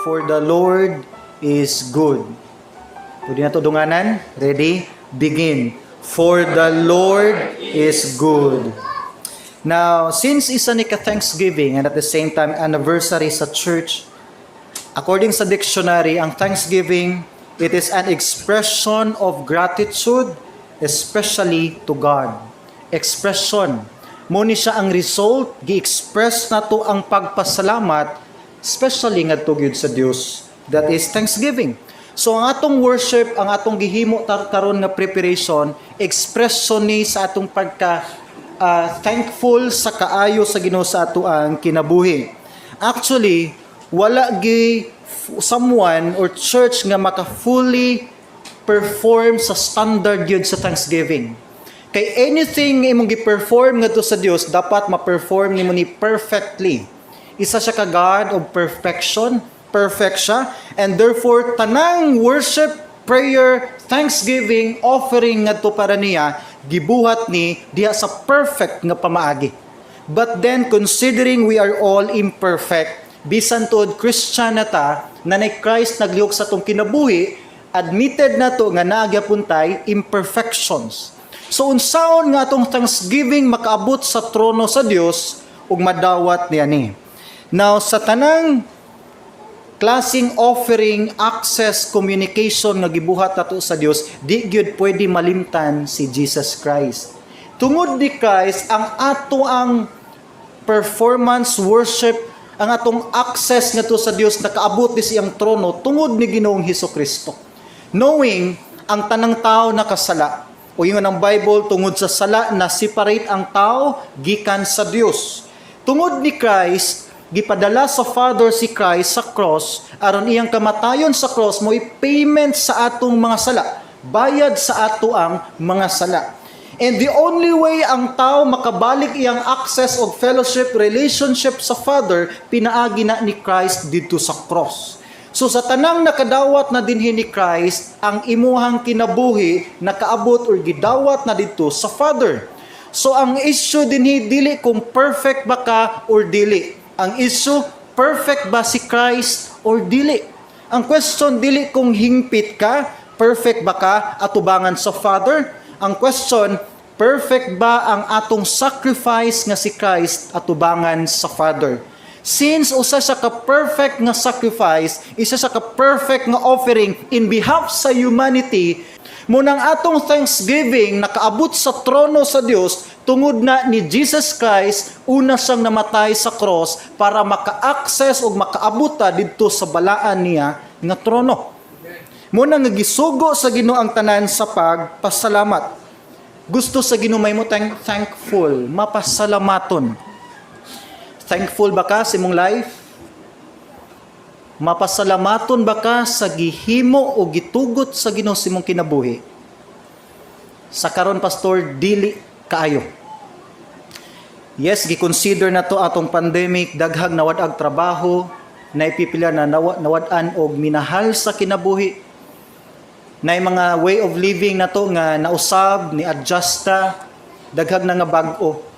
"For the Lord is good." Pwede nato dunganan? Ready? Begin. For the Lord is good. Now, since isa ni ka Thanksgiving and at the same time anniversary sa church, according sa dictionary, ang Thanksgiving, it is an expression of gratitude, especially to God. Expression. Mao ni siya ang result, gi-express nato ang pagpasalamat, especially ngadto gyud sa Dios. That is Thanksgiving. So ang atong worship, ang atong gihimo karon nga preparation, expression ni sa atong pagka thankful sa kaayo sa Ginoo sa ato ang kinabuhi. Actually, wala gi someone or church nga maka fully perform sa standard gyud sa Thanksgiving. Kay anything nga imong gi-perform ngadto sa Dios, dapat ma-perform nimo ni perfectly. Isa siya ka God of perfection, perfect siya, and therefore tanang worship, prayer, thanksgiving, offering ngadto para niya gibuhat ni diha sa perfect nga pamaagi. But then, considering we are all imperfect, bisan tuod Christian na ta, na ni Christ naglihok sa atong kinabuhi, admitted nato nga naa gyapon tay imperfections. So unsaon nga atong thanksgiving makaabot sa trono sa Dios ug madawat niya ni? Now, sa tanang klaseng offering, access, communication nga gibuhat nato sa Dios, di gyud pwede malimtan si Jesus Christ. Tungod ni Christ, ang ato ang performance worship, ang atong access ngadto sa Dios nakaabot ni siyang trono tungod ni Ginoong Hesus Kristo. Knowing ang tanang tao nakasala. O ingon ang Bible, tungod sa sala na separate ang tao gikan sa Dios. Tungod ni Christ, gipadala sa Father si Christ sa cross aron iyang kamatayon sa cross mo payment sa atong mga sala, bayad sa ato ang mga sala. And the only way ang tao makabalik iyang access og fellowship relationship sa Father, pinaagi na ni Christ didto sa cross. So sa tanang nakadawat na dinhi ni Christ, ang imuhang kinabuhi nakaabot or gidawat na didto sa Father. So ang issue dinhi, dili kung perfect ba ka or dili. Ang issue, perfect ba si Christ or dili? Ang question, dili kung hingpit ka, perfect ba ka atubangan sa Father? Ang question, perfect ba ang atong sacrifice nga si Christ atubangan sa Father? Since usa siya ka perfect nga sacrifice, isa siya ka perfect nga offering in behalf sa humanity, mao nang atong thanksgiving nakaabot sa trono sa Dios tungod na ni Jesus Christ, una siyang namatay sa cross para maka-access ug makaabot ta didto sa balaan niya nga trono. Mao na nga gisugo sa Ginoo ang tanan sa pagpasalamat. Gusto sa Ginoo may mo thankful, mapasalamaton. Thankful ba ka sa imong life? Mapasalamaton ba ka sa gihimo o gitugot sa Ginoo sa imong kinabuhi? Sa karon, pastor, dili kaayo. Yes, gi-consider na to atong pandemic, daghang nawad-ag trabaho, naipipila na nawad-an og minahal sa kinabuhi. Na mga way of living na to nga nausab, ni adjusta, daghang na nga bag-o.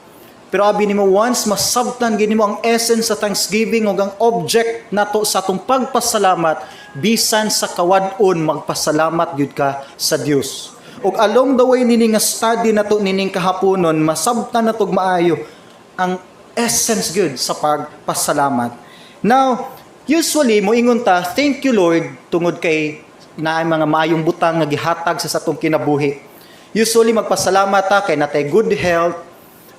Pero abi nimo, once masabtan gini mo ang essence sa thanksgiving ug ang object nato sa atong pagpasalamat, bisan sa kawad-on magpasalamat gyud ka sa Dios. Ug along the way nini nga study nato nining kahaponon, masabtan natog maayo ang essence gyud sa pagpasalamat. Now, usually moingon ta, "Thank you, Lord," tungod kay naay mga maayong butang nga gihatag sa atong kinabuhi. Usually magpasalamat ta kay natay good health,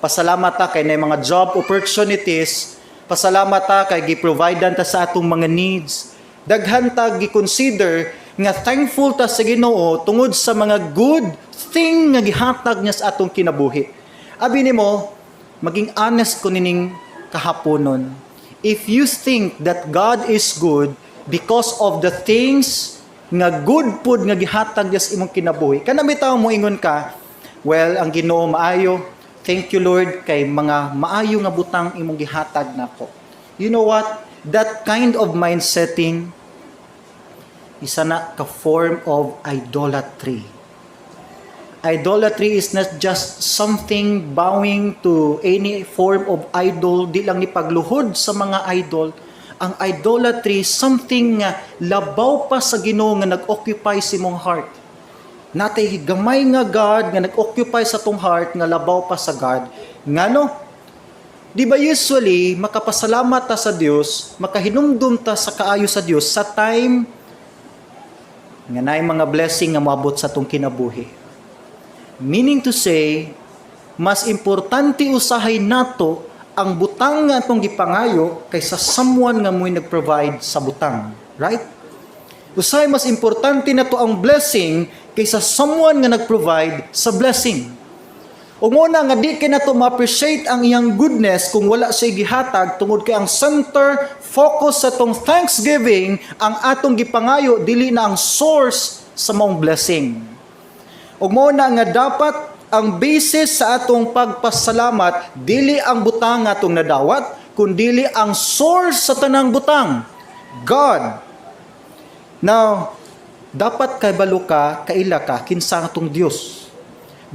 pasalamat ta kay naay mga job opportunities, pasalamat ta kay gi-providean ta sa atong mga needs. Daghan ta gi-consider nga thankful ta sa Ginoo tungod sa mga good thing nga gihatag niya sa atong kinabuhi. Abi nimo, maging honest ko nining kahaponon. If you think that God is good because of the things nga good pud nga gihatag niya sa imong kinabuhi, kana bitaw mo ingon ka, "Well, ang Ginoo maayo. Thank you, Lord, kay mga maayo nga butang imong gihatag nako." You know what? That kind of mindsetting isa na ka form of idolatry. Idolatry is not just something bowing to any form of idol, di lang ni pagluhod sa mga idol. Ang idolatry, something nga labaw pa sa Ginoo nga nag-occupy sa imong heart. Natay gamay nga God nga nag-occupy sa atong heart nga labaw pa sa God. Ngano? Di ba usually makapasalamat ta sa Dios, makahinumdum ta sa kaayo sa Dios sa time nga naay mga blessing nga moabot sa atong kinabuhi? Meaning to say, mas importante usahay nato ang butang nga atong gipangayo kaysa someone nga mo'y nag-provide sa butang. Right? Usahay mas importante nato ang blessing kaysa someone nga nag-provide sa blessing. Ug mao na nga di kay nato ma-appreciate ang iyang goodness kung wala siya gihatag, tungod kay ang center focus sa atong thanksgiving ang atong gipangayo, dili na ang source sa maong blessing. Ug mao na nga dapat ang basis sa atong pagpasalamat dili ang butang nga atong nadawat, kundili ang source sa tanang butang, God. Now, dapat kabalo ka, kaila ka, kinsa ang atong Dios.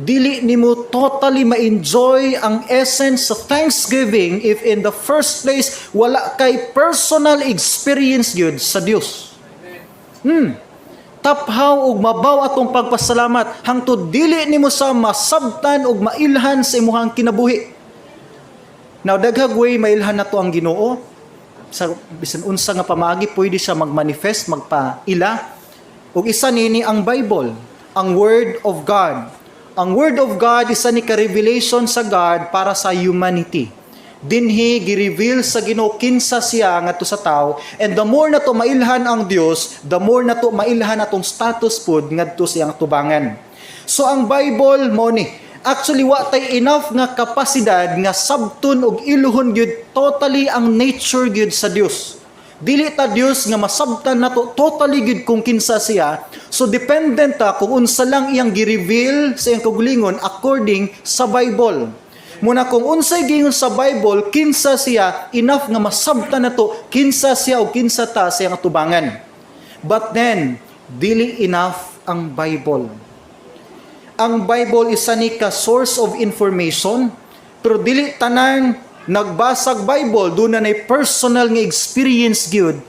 Dili nimo totally ma-enjoy ang essence sa thanksgiving if in the first place wala kay personal experience gyud sa Dios. Taphaw ug mabaw atong pagpasalamat hangtod dili nimo sa masabtan ug mailhan sa imuhang kinabuhi. Now, daghag way mailhan nato ang Ginoo. Sa bisan unsa nga pamaagi pwede siya magmanifest, magpaila. Ug isa nini ang Bible, ang Word of God. Ang Word of God, isa ni ka revelation sa God para sa humanity. Dinhi gi-reveal sa Ginoo kinsa siya ngadto sa tao, and the more nato mailhan ang Dios, the more nato mailhan atong status pud ngadto sa iyang tubangan. So ang Bible mo ni actually wa tay enough nga kapasidad nga sabton og iluhon gyud totally ang nature gyud sa Dios. Dili ta Dios nga masabtan nato totally gyud kung kinsa siya. So dependent ta kung unsa lang iyang gi-reveal sa iyang kaugalingon according sa Bible. Muna kung unsay giingon sa Bible kinsa siya, enough nga masabtan nato kinsa siya o kinsa ta sa iyang atubangan. But then, dili enough ang Bible. Ang Bible isa ni ka source of information, pero dili tanan nagbasag Bible duna nay personal nga experience gyud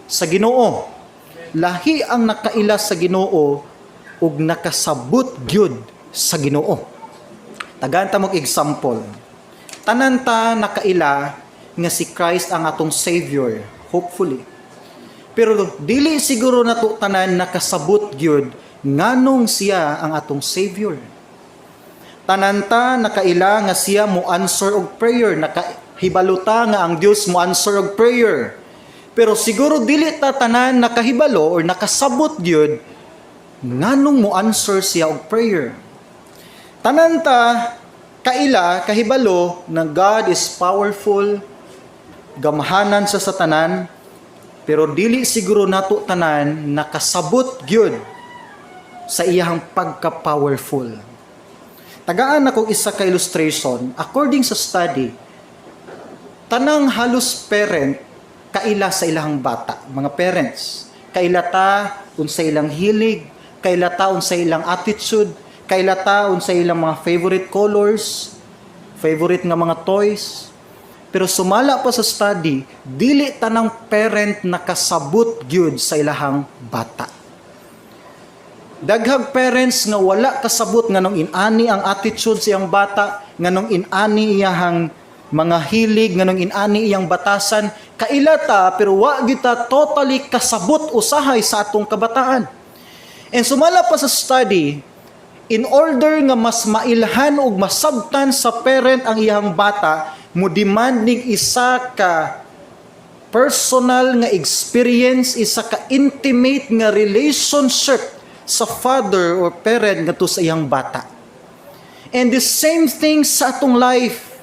sa Ginoo. Lahi ang nakaila sa Ginoo ug nakasabot gyud sa Ginoo. Tagaan ta mog example. Tanan ta nakaila nga si Christ ang atong Savior, hopefully. Pero dili siguro nato tanan nakasabot gyud nganong siya ang atong Savior. Tanan ta nakaila nga siya mo answer og prayer, nakahibalo ta nga ang Dios mo answer og prayer. Pero siguro dili ta tanan nakahibalo or nakasabot gyud nganong mo answer siya og prayer. Tanan ta kaila, kahibalo na God is powerful, gamhanan sa tanan, pero dili siguro nato tanan nakasabot gyud sa iyang pagka-powerful. Tagaan ako isa ka illustration. According sa study, tanang halos parent kaila sa ilang bata, mga parents. Kaila ta unsa ilang hilig, kaila ta unsa ilang attitude, kaila ta unsa ilang mga favorite colors, favorite nga mga toys. Pero sumala pa sa study, dili tanang parent nakasabot gyud sa ilahang bata. Daghag parents nga wala kasabot nganong inani ang attitude sa iyang bata, nganong inani iyahang mga hilig, nganong inani iyang batasan. Kaila ta, pero wa kita totally kasabot usahay sa atong kabataan. And sumala pa sa study, in order nga mas mailhan ug masabtan sa parent ang iyang bata, mo demand ning isa ka personal nga experience, isa ka intimate nga relationship sa father or parent ngadto sa iyang bata. And the same thing sa atong life.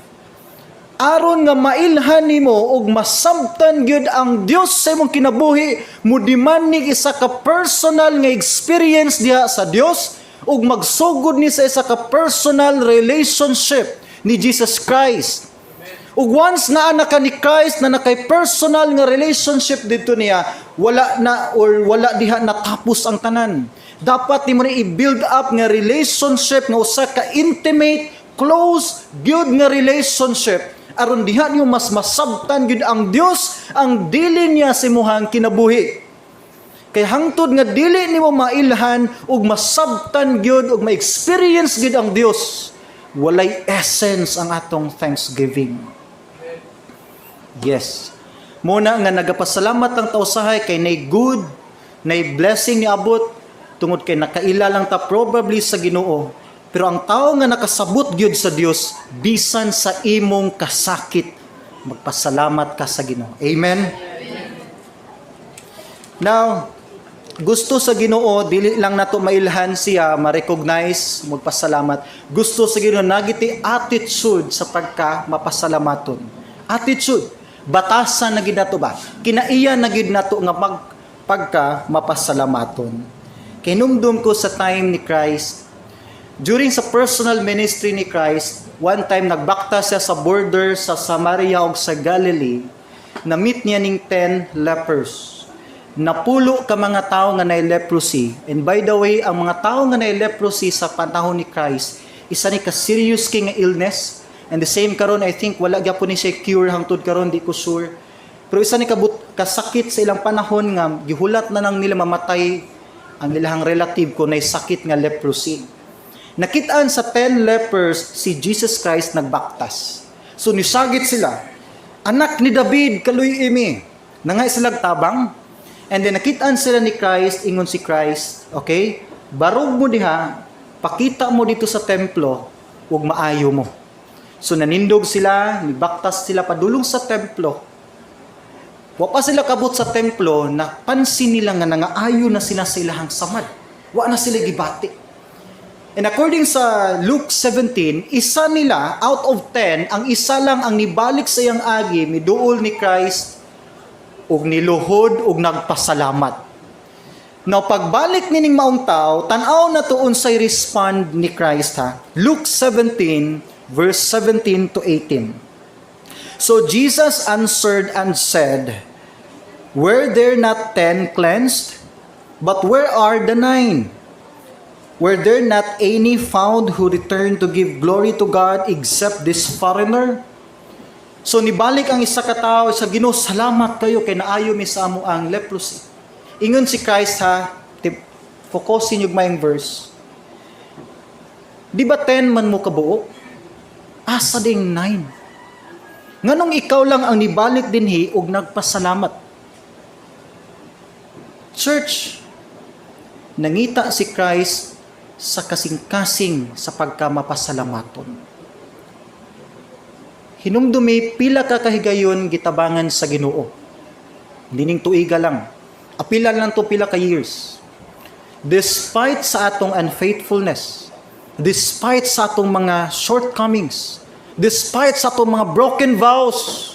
Aron nga mailhan nimo ug masabtan gyud ang Dios sa imong kinabuhi, mo demand ning isa ka personal nga experience diha sa Dios ug magsugod ni sa isa ka personal relationship ni Jesus Christ. Ug once naa na ka ni Christ, na nakay personal nga relationship dito niya, wala na or wala diha natapos ang tanan. Dapat nimo ni i-build up nga relationship nga usa ka intimate, close, good nga relationship Aron diha niyo mas masabtan gyud ang Dios ang dili niya sa imuhang kinabuhi. Kay hangtod nga dili nimo mailhan ug masabtan gyud ug ma-experience gyud ang Dios, walay essence ang atong thanksgiving. Yes. Muna nga nagapasalamat ang tao usahay kay nay good, nay blessing ni abot tungod kay nakaila lang ta probably sa Ginoo. Pero ang tao nga nakasabot gyud sa Dios, bisan sa imong kasakit, magpasalamat ka sa Ginoo. Amen. Now, gusto sa Ginoo dili lang nato mailhan siya, ma-recognize, magpasalamat. Gusto sa Ginoo naa gyud tay attitude sa pagka mapasalamaton. Attitude. Batasan na gid nato ba? Kinaiya na gid nato nga pagka mapasalamaton. Kinumdum ko sa time ni Christ, during sa personal ministry ni Christ, one time nagbakta siya sa border sa Samaria ug sa Galilee, na-meet niya ning 10 lepers. Napulo ka mga tao nga nay leprosy. And by the way, ang mga tao nga nay leprosy sa panahon ni Christ, isa ni ka serious kay nga illness. And the same karon, I think wala gyapon ni siya cure hangtod karon, di ko sure. Pero isa ni kabut kasakit sa ilang panahon nga gihulat na nang nila mamatay ang ilahang relative kung nay sakit nga leprosy. Nakitaan sa 10 lepers si Jesus Christ nagbaktas. So nisagit sila, "Anak ni David, kaluy-i mi." Nangay sila tabang. And then nakitaan sila ni Christ, ingon si Christ, "Okay? Barog mo diha, pakita mo dito sa templo, ug maayo mo." So nanindog sila, nibaktas sila padulong sa templo. Wa pa sila kabot sa templo, napansin nila nga nangaayo na sila sa ilahang samad. Wa na sila gibati. And according sa Luke 17, isa nila out of 10, ang isa lang ang nibalik sa iyang agi, miduol ni Christ ug niluhod ug nagpasalamat. Now, pagbalik nining maong tao, tan-aw na to unsay respond ni Christ ha. Luke 17 verse 17 to 18. So Jesus answered and said, "Were there not 10 cleansed? But where are the nine? Were there not any found who returned to give glory to God except this foreigner?" So nibalik ang isa ka tawo sa Ginoo, "Salamat kayo kay naayo mi sa amo ang leprosy." Ingon si Christ ha, focusin yung maayong verse. "Di ba 10 man mo kabuo? Asa ding 9? Nganong ikaw lang ang nibalik dinhi ug nagpasalamat?" Church, nangita si Christ sa kasing-kasing sa pagkamapasalamaton. Hinumdumi pila ka kahigayon gitabangan sa Ginoo. Dining tuiga lang. Apilan lang to pila ka years. Despite sa atong unfaithfulness, despite sa atong mga shortcomings, despite sa atong mga broken vows,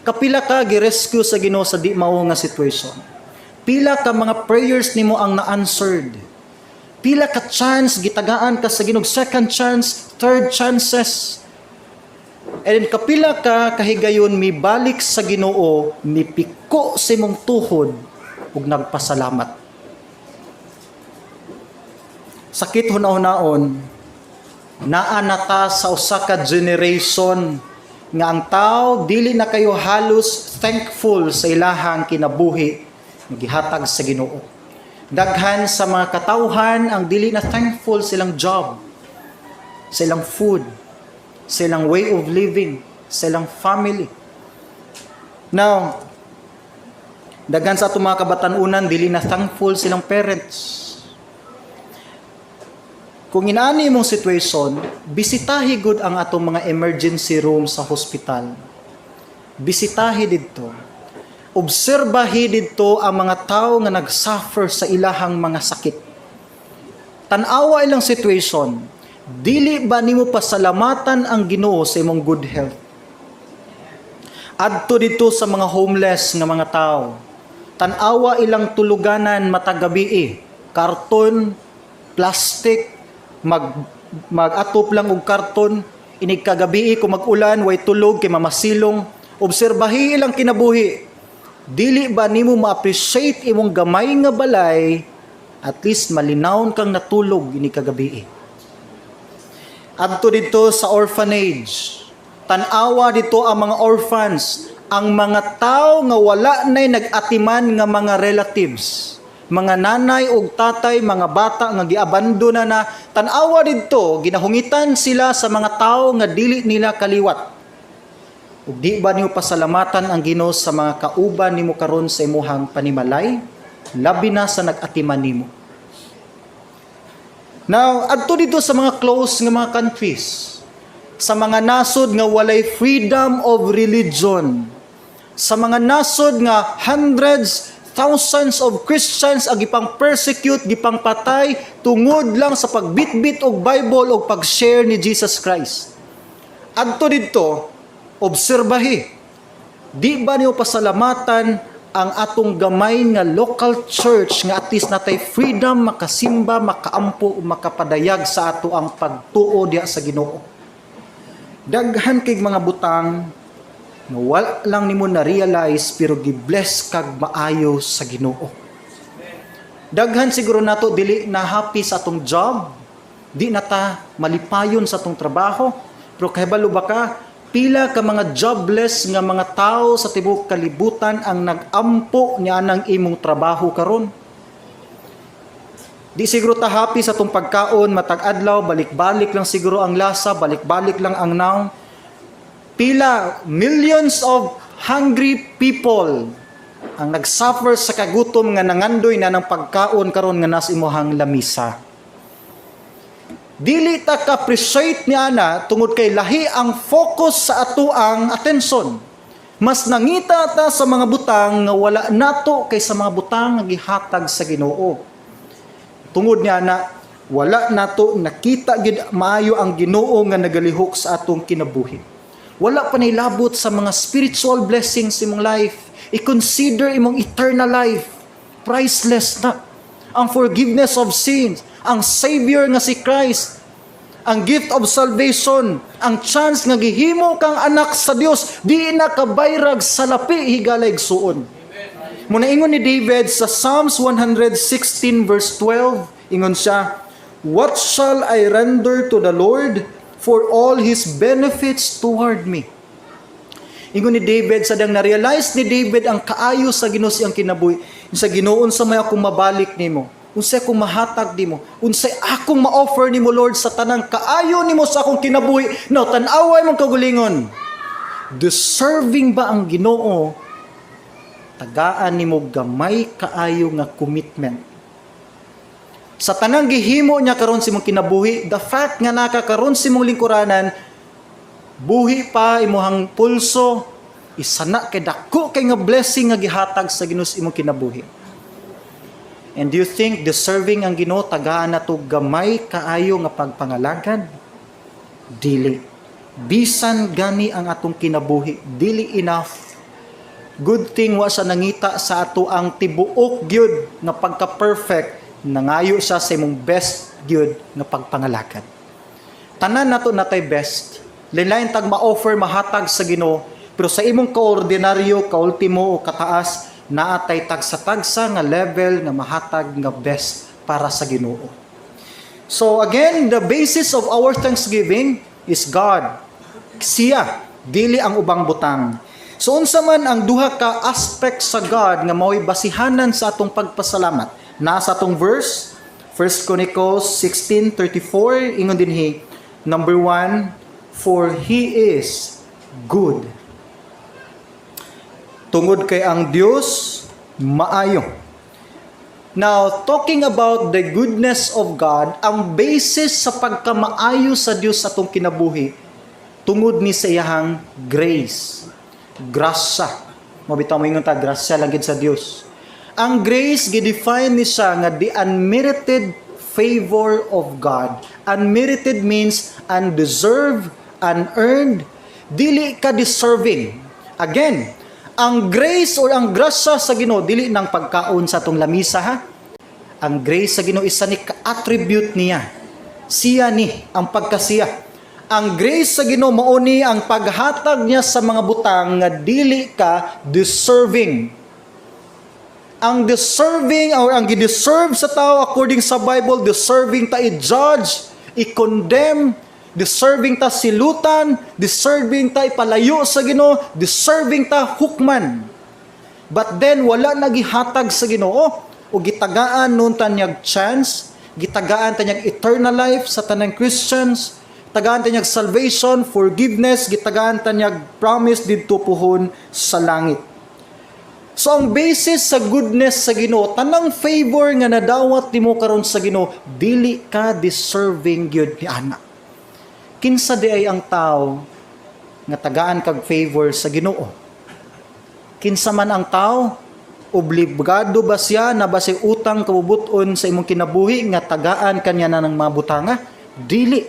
kapila ka gi-rescue sa Ginoo sa di mao nga situation. Pila ka mga prayers nimo ang na-answered. Pila ka chance gitagaan ka sa Ginoo, second chance, third chances. And then kapila ka kahigayon mibalik sa Ginoo, mipiko sa imong tuhod ug nagpasalamat. Sakit hunahunahon, naa na ta sa usa ka generation nga ang tao dili na kayo halos thankful sa ilahang kinabuhi nga gihatag sa Ginoo. Daghan sa mga katawhan ang dili na thankful sa ilang job, sa ilang food, sa ilang way of living, sa ilang family. Now, daghan sa atong mga kabatan-unan dili na thankful silang parents. Kung inaani imong situation, bisitahi gud ang atong mga emergency room sa hospital. Bisitahi didto. Obserbahi didto ang mga tao nga nag-suffer sa ilahang mga sakit. Tan-awa ilang situation. Dili ba nimo pasalamatan ang Ginoo sa imong good health? Adto dito sa mga homeless nga mga tao. Tan-awa ilang tuluganan matag gabi. Karton, plastic, mag-atop lang og karton, inig kagabi kung mag-ulan, way tulog kay mamasilong. Obserbahi ilang kinabuhi. Dili ba nimo ma-appreciate imong gamay nga balay, at least malinawon kang natulog inig kagabi? Adto dito sa orphanage. Tan-awa dito ang mga orphans, ang mga tao nga wala na'y nag-atiman nga mga relatives. Mga nanay ug tatay, mga bata nga giabandona na, tan-awa didto, ginahungitan sila sa mga tao nga dili nila kaliwat. Ug di ba nimo pasalamatan ang Ginoo sa mga kauban nimo karon sa imuhang panimalay, labi na sa nag-atiman nimo? Now, adto dito sa mga close nga mga countries, sa mga nasod nga walay freedom of religion, sa mga nasod nga hundreds, thousands of Christians ang gipang persecute, gipang patay tungod lang sa pagbitbit og Bible og pag-share ni Jesus Christ. Adto didto, obserbahi. Di ba niyo pasalamatan ang atong gamay nga local church nga at least natay freedom makasimba, makaampo, makapadayag sa ato ang pagtuo diha sa Ginoo? Daghan kay mga butang nga wala lang nimo na realize pero gi-bless kag maayo sa Ginoo. Daghan siguro nato dili na happy sa atong job, di na ta malipayon sa atong trabaho, pero kahibalo ba ka pila ka mga jobless nga mga tao sa tibuok kalibutan ang nag-ampo niya ng imong trabaho karon? Di siguro ta happy sa atong pagkaon matag adlaw, balik-balik lang siguro ang lasa, balik-balik lang ang nawong. Pila millions of hungry people ang nagsuffer sa kagutom nga nangandoy na ng pagkaon karon nga nas imuhang lamisa. Dili ta ka-appreciate ni ana tungod kay lahi ang focus sa atoang atensyon. Mas nangita ta sa mga butang nga wala nato kaysa mga butang nga gihatag sa Ginoo. Tungod niya na wala nato nakita gid maayo ang Ginoo nga nagalihok sa atong kinabuhi. Wala pa nilabot sa mga spiritual blessings imong life. I-consider imong eternal life. Priceless na. Ang forgiveness of sins, ang Savior nga si Christ, ang gift of salvation, ang chance nga gihimo kang anak sa Dios, di na kabayrag sa lapi, higala, igsuon. Muna ingon ni David sa Psalms 116 verse 12, ingon siya, "What shall I render to the Lord for all His benefits toward me?" Ingon ni David, sa dang na-realize ni David ang kaayo sa Ginoo siyang kinabuhi. Sa Ginoo, unsa may akong mabalik nimo? Unsay akong mahatag nimo? Unsay akong ma-offer nimo, Lord, sa tanang kaayo nimo sa akong kinabuhi? No, tan-away mong kagulingon. Deserving ba ang Ginoo tagaan nimo gamay kaayo nga commitment? Sa tanang gihimo niya karon sa imong kinabuhi, the fact nga nakakaron sa imong lingkuranan, buhi pa imuhang pulso, isa na kay dako kay nga blessing nga gihatag sa Ginoo sa imong kinabuhi. And do you think deserving ang Ginoo tagaan nato gamay kaayo nga pagpangalagad? Dili. Bisan gani ang atong kinabuhi, dili enough. Good thing wa sa nangita sa ato ang tibuok gyud nga pagka-perfect, nangayo siya sa imong best gyud nga pagpangalagad. Tanan nato natay best. Lain tag ma-offer, mahatag sa Ginoo, pero sa imong kaordinaryo, kaultimo o kataas, naatay tagsa-tagsa nga level nga mahatag nga best para sa Ginoo. So again, the basis of our thanksgiving is God. Siya, dili ang ubang butang. So unsa man ang duha ka aspect sa God nga mao'y basihanan sa atong pagpasalamat? Nasa atong verse, 1 Chronicles 16:34, ingon dinhi, number 1, "For He is good." Tungod kay ang Dios maayo. Now, talking about the goodness of God, ang basis sa pagkamaayo sa Dios sa atong kinabuhi, tungod ni sa iyahang grace. Grasya. Mabitaw mo ingon ta, grasya lang gid sa Dios. Ang grace, gidefine ni siya nga the unmerited favor of God. Unmerited means undeserved, unearned, dili ka deserving. Again, ang grace or ang grasya sa Ginoo dili nang pagkaon sa atong lamisa, ha. Ang grace sa Ginoo isa ni ka-attribute niya. Siya ni ang pagkasiya. Ang grace sa Ginoo mao ni ang paghatag niya sa mga butang nga dili ka deserving. Ang deserving or ang gideserve sa tao according sa Bible, deserving ta i-judge, i-condemn, Deserving ta silutan, deserving ta ipalayo sa Ginoo, deserving ta hukman. But then wala nagihatag sa Ginoo o gitagaan nun ta niyag chance, gitagaan ta niyag eternal life sa tanang Christians, tagaan ta niyag salvation, forgiveness, gitagaan ta niyag promise didto puhon sa langit. So ang basis sa goodness sa Ginoo, tanang favor nga nadawat nimo karon sa Ginoo, dili ka deserving gyud ni ana. Kinsa di ay ang tao nga tagaan kag favor sa Ginoo? Kinsa man ang tao, obligado ba siya na ba siya utang kabubuton sa imong kinabuhi nga tagaan kanya na ng mga butanga? Dili.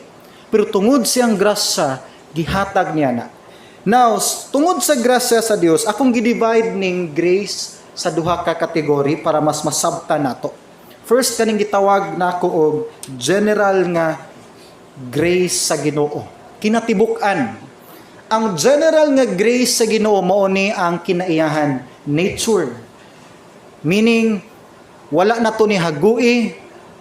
Pero tungod siyang grasya, gihatag niya na. Now, tungod sa grasya sa Dios, akong gi-divide ning grace sa duha ka kategory para mas masabtan nato. First, kaning gitawag nako og general nga grace sa Ginoo. Kinatibuk-an. Ang general nga grace sa Ginoo mao ni ang kinaiyahan nature. Meaning, wala na to ni hagui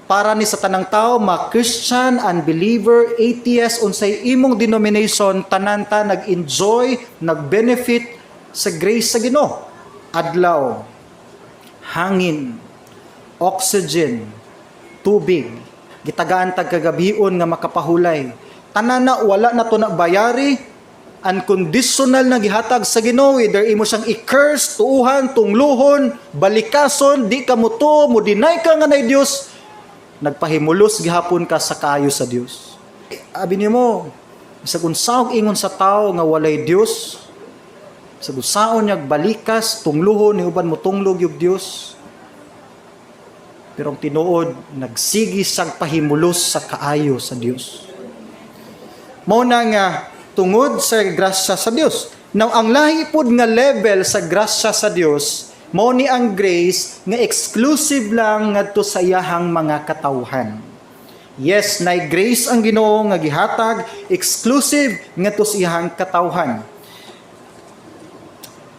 para ni sa tanang tao, ma Christian, unbeliever, atheist, unsay imong denomination, tanan ta nag-enjoy, nag-benefit sa grace sa Ginoo. Adlaw, hangin, oxygen, tubig, gitagaan tag kagabion nga makapahulay. Tanan na wala na to na bayari, unconditional na gihatag sa Ginoo, either imo siyang i-curse, tuuhan, tungluhon, balikason, di ka mo to, mo deny ka nga nay Dios, nagpahimulos gihapon ka sa kaayo sa Dios. Abi nimo, sa unsaog ingon sa tao nga walay Dios, sa unsaon niya balikas, tungluhon ni uban mo tunglog yung Dios. Pero ang tinuod, nagsigi siyang pahimulos sa kaayo sa Dios. Mao na nga tungod sa grasya sa Dios. Now, ang lahi pod nga level sa grasya sa Dios, mao ni ang grace nga exclusive lang ngadto sa iyahang mga katawhan. Yes, nay grace ang Ginoo nga gihatag exclusive ngadto sa iyahang katawhan.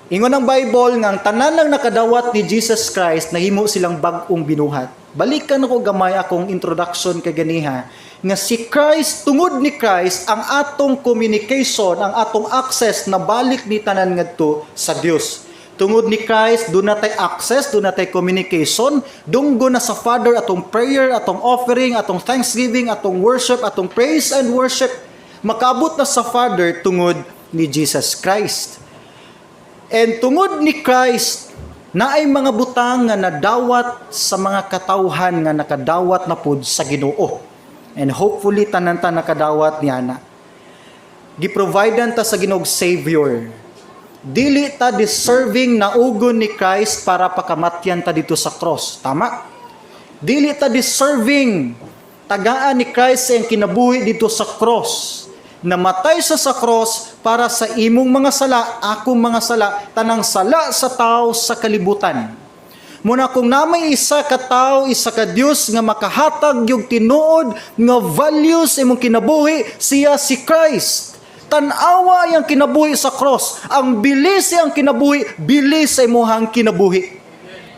Ingon ang Bible nga ang tanan lang nakadawat ni Jesus Christ, nahimo silang bag-ong binuhat. Balikan ako gamay akong introduction kaganiha nga si Christ, tungod ni Christ, ang atong communication, ang atong access na balik ni tanan ngadto sa Dios. Tungod ni Christ, duna tay access, duna tay communication, dunggo na sa Father atong prayer, atong offering, atong thanksgiving, atong worship, atong praise and worship. Makaabot na sa Father tungod ni Jesus Christ. And tungod ni Christ, naay mga butang nga nadawat sa mga katawhan nga nakadawat na pud sa Ginoo. And hopefully tanan ta nakadawat niya na. Giprovidean ta sa Ginoong Savior. Dili ta deserving na ugon ni Christ para pakamatyan ta dito sa cross. Tama? Dili ta deserving tagaan ni Christ sa iyang kinabuhi dito sa cross. Namatay siya sa cross para sa imong mga sala, akong mga sala, tanang sala sa tao sa kalibutan. Muna kung namay isa ka tao, isa ka Dios nga makahatag yung tinuod nga values imong kinabuhi, siya si Christ. Tan-awa yang kinabuhi sa cross. Ang bilis siyang kinabuhi, bilis sa imuhang kinabuhi.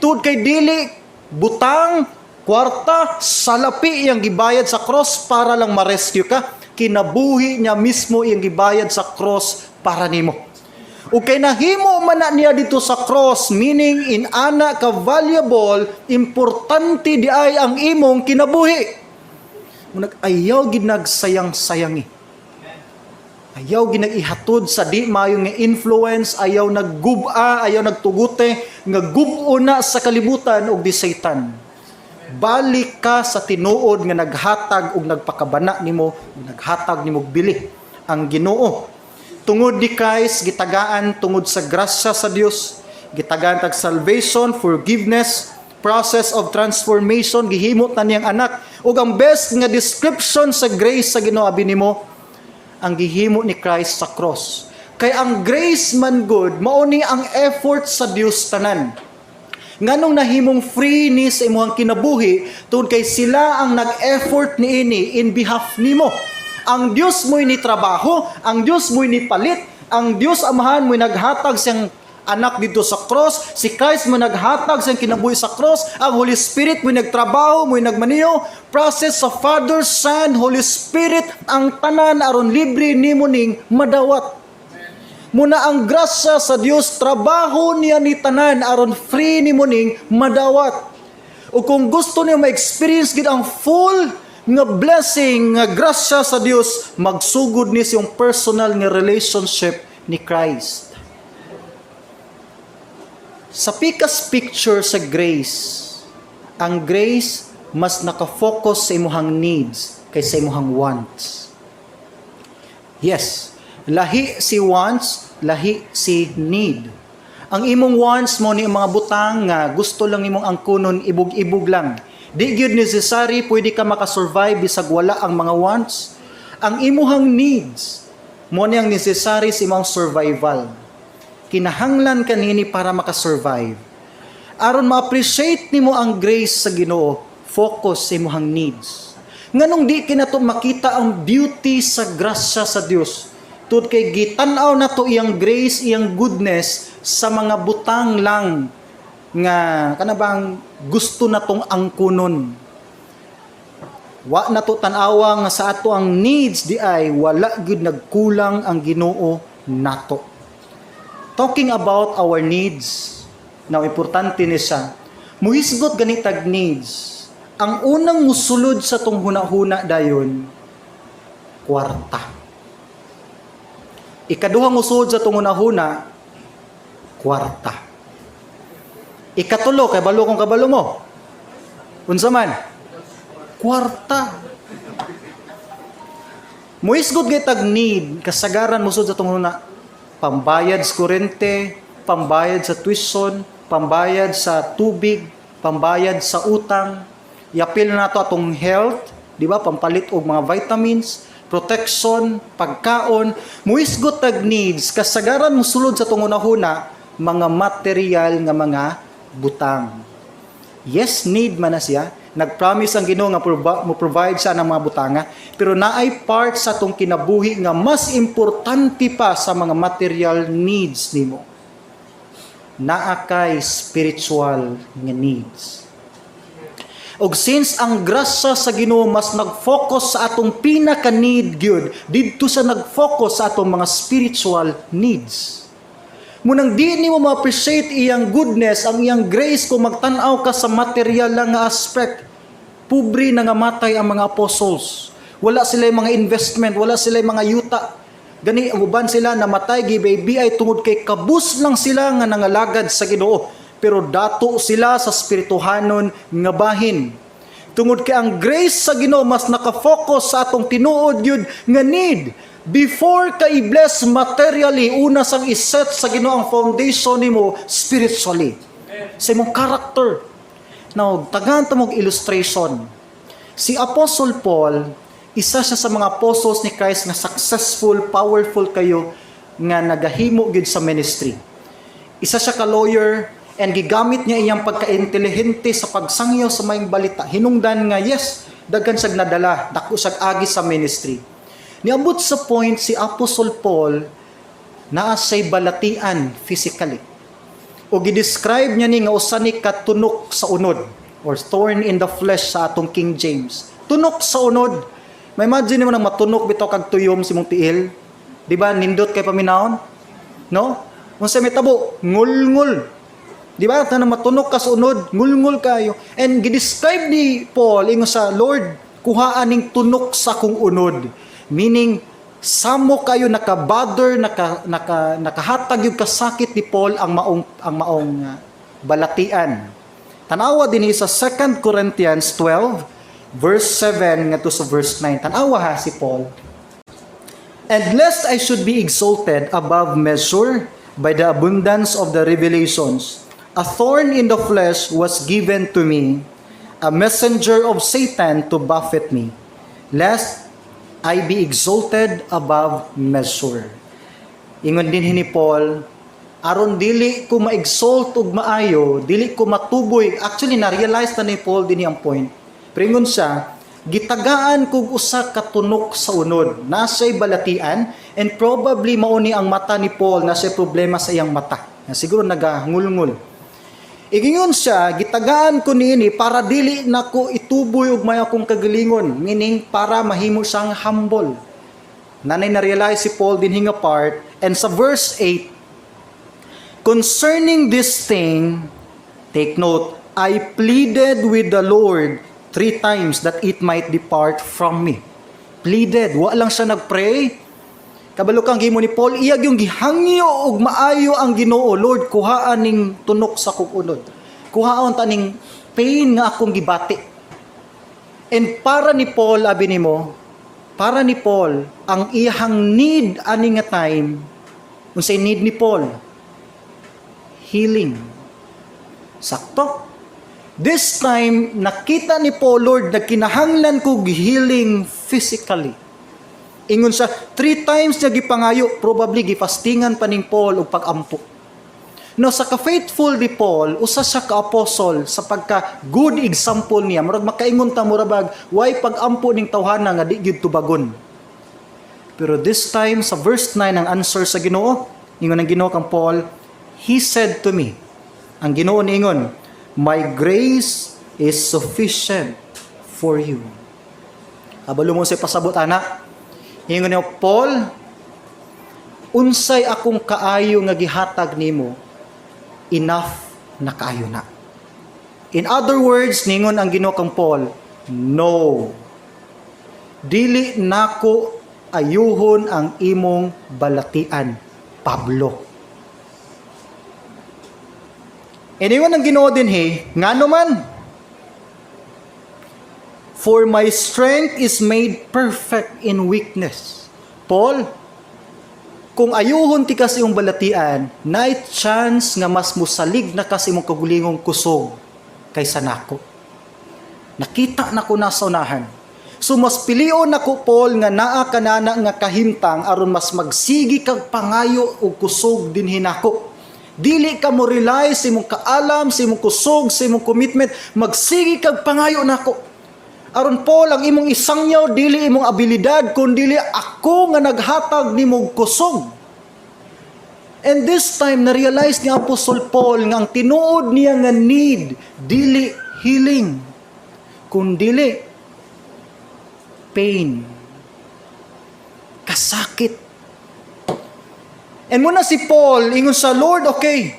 Tud kay dili butang, kwarta, salapi iyang gibayad sa cross para lang ma-rescue ka. Kinabuhi niya mismo iyang gibayad sa cross para nimo. Ug kay nahimo man na niya dito sa cross, meaning in ana ka valuable, importante di ay ang imong kinabuhi. Munag ayaw gid nagsayang-sayangi. Ayaw ginag-ihatod sa di mayo nga influence, ayaw nagguba, ayaw nagtugute, nga gubo na sa kalibutan og di Satan. Balik ka sa tinuod nga naghatag og nagpakabana nimo, ug naghatag nimo og bili ang Ginoo. Tungod ni Christ gitagaan tungod sa grasya sa Dios, gitagaan tag salvation, forgiveness, process of transformation, gihimo ta niyang anak. Ug ang best nga description sa grace sa Ginoo, abi nimo, ang gihimo ni Christ sa cross. Kay ang grace man good, mao ni ang effort sa Dios tanan. Nganong nahimong free ni sa imuhang kinabuhi, tungod kay sila ang nag-effort niini in behalf nimo. Ang Dios mo'y ni trabaho, ang Dios mo'y ni palit, ang Dios Amahan mo'y naghatag siyang anak didto sa cross, si Christ mo naghatag sa kinabuhi sa cross, ang Holy Spirit mo nagtrabaho, mo nagmaniho, process sa Father, Son, Holy Spirit ang tanan aron libre nimo ning madawat. Muna ang grasya sa Dios, trabaho niya ni tanan aron free nimo ning madawat. O kung gusto niyo ma-experience gid ang full nga blessing nga grasya sa Dios, magsugod ni siyang personal nga relationship ni Christ. Sa pikas picture sa grace, ang grace mas nakafocus sa imuhang needs kaysa imuhang wants. Yes, lahi si wants, lahi si need. Ang imong wants mo ni ang mga butang nga gusto lang imong angkunon, ibog-ibog lang. Di gyud necessary, pwede ka makasurvive bisag wala ang mga wants. Ang imuhang needs mo ni ang necessary sa imong survival. Kinahanglan kanini para makasurvive. Aron ma-appreciate nimo ang grace sa Ginoo, focus sa imuhang needs. Nganong di kinato makita ang beauty sa grasya sa Dios? Tud kay gitan-aw nato iyang grace, iyang goodness sa mga butang lang nga kana bang gusto natong angkunon. Wa nato tan-awa nga sa ato ang needs di ay wala gyud nagkulang ang Ginoo nato. Talking about our needs, now importante ni siya. Muhisgot gani tag needs. Ang unang musulod sa tong huna-huna dayon, kwarta. Ikaduhang musulod sa tong huna-huna, kwarta. Ikatulo, kay balo kung kabalo mo. Unsa man? Kwarta. Muhisgot gay tag need, kasagaran musud sa tong huna, pambayad sa kuryente, pambayad sa tuition, pambayad sa tubig, pambayad sa utang. Yapil na nato atong health, di ba? Pampalit og mga vitamins, protection, pagkaon. Muhisgot tag needs, kasagaran musulod sa tong hunahuna, mga material nga mga butang. Yes, need man na siya. Nag-promise ang Ginoo nga mo provide siya ng mga butanga, pero naay part sa atong kinabuhi nga mas importante pa sa mga material needs nimo. Naa kay spiritual nga needs. Og since ang grasya sa Ginoo mas nag-focus sa atong pinaka-need gyud, didto sa nag-focus sa atong mga spiritual needs. Munang di nimo ma-appreciate iyang goodness, ang iyang grace kung magtan-aw ka sa material lang nga aspect. Pobre na nga matay ang mga apostles. Wala sila mga investment, wala sila mga yuta. Gani uban sila namatay gibaybi ay tungod kay kabus lang sila nga nangalagad sa Ginoo. Pero dato sila sa spirituhanon nga bahin. Tungod kay ang grace sa Ginoo mas nakafocus sa atong tinuod yun nga need. Before ka i-bless materially, una sang iset sa Ginoo ang foundation nimo spiritually. Sa imong character. Now, tagaan ta mong illustration. Si Apostle Paul, isa siya sa mga apostles ni Christ nga successful, powerful kayo nga nagahimo gyud sa ministry. Isa siya ka lawyer and gigamit niya iyang pagka-intelihente sa pagsangyaw sa maayong balita. Hinungdan nga yes, daghan siyag nadala, dako siyag agi sa ministry. Niabot sa point si Apostle Paul naa siya'y balatian physically. O gi-describe niya ni nga usa ni katunok sa unod or thorn in the flesh sa atong King James. Tunok sa unod. May imagine mo nang matunok bitaw kag tuyom sa imong tiil. Di ba nindot kay paminawon? No? Unsa may tabo? Ngulngul. Di ba? Tanang matunok ka sa unod, ngulngul kayo. And gi-describe ni Paul ingon sa Lord, kuhaan ning tunok sa akong unod. Meaning, samo kayo naka-bother, nakahatag yung kasakit ni Paul ang maong balatian. Tanawa din sa 2 Corinthians 12 verse 7 ngadto sa verse 9. Tanawa ha si Paul. "And lest I should be exalted above measure by the abundance of the revelations, a thorn in the flesh was given to me, a messenger of Satan to buffet me, lest I be exalted above measure." Ingon din ni Paul, aron dili ko ma-exalt og maayo, dili ko matuboy. Actually, na-realize na ni Paul din ang point. Pero ingon siya, Gitagaan kog usa ka tunok sa unod. Naa siya'y balatian and probably mao ni ang mata ni Paul, naa siya'y problema sa iyang mata. Siguro nagangulngul. Ingon siya, "Gitagaan ko niini para dili nako ituboy og may akong kagalingon," meaning para mahimo siyang humble. Nanay na-realize si Paul dinhi nga part, and sa verse 8, "Concerning this thing, take note, I pleaded with the Lord three times that it might depart from me." Pleaded, wa lang siya nagpray. Kabalo kang gihimo ni Paul, iya gyung gihangyo og maayo ang Ginoo, "Lord, kuhaan ning tunok sa akong unod. Kuhaon ta ning pain nga akong gibati." And para ni Paul, abi nimo, para ni Paul, ang iyang need ani nga time, unsay need ni Paul? Healing. Sakto. This time, nakita ni Paul, "Lord, nagkinahanglan kog healing physically." Ingon siya, three times niya gipangayo, probably gifastingan pa ning Paul og pag-ampo. No, sa ka-faithful ni Paul, usa siya ka-apostle sa pagka good example niya. Murag makaingon ta mura bag, why pag-ampo ning tawhana nga di gyud tubagon? Pero this time, sa verse 9, ang answer sa Ginoo, ingon ang Ginoo kang Paul, "He said to me," ang Ginoo niingon, "My grace is sufficient for you." Kabalo mo sa pasabot ana. Ingon niya, "Paul, unsay akong kaayo nga gihatag nimo, enough na kaayo na." In other words, ningon ang Ginoo kang Paul, "No. Dili nako ayuhon ang imong balatian, Pablo." Ingon ang Ginoo dinhi, ngano man? "For my strength is made perfect in weakness." Paul, kung ayuhon ti kas imong balatian, naay chance nga mas musalig na kas imong kagulingong kusog kaysa nako. Nakita na ko nasa unahan. So mas pilion nako, Paul, nga naa kanana nga kahimtang aron mas magsigi kag pangayo og kusog dinhi nako. Dili ka mo rely sa imong kaalam, sa imong kusog, sa imong commitment, magsigi kag pangayo nako. Aron, Paul, ang imong isangyaw dili imong abilidad kundi ako nga naghatag nimo kusog. And this time na-realize ni Apostle Paul nga ang tinuod niya nga need dili healing kundili pain. Kasakit. And mao na si Paul, ingon sa Lord, "Okay,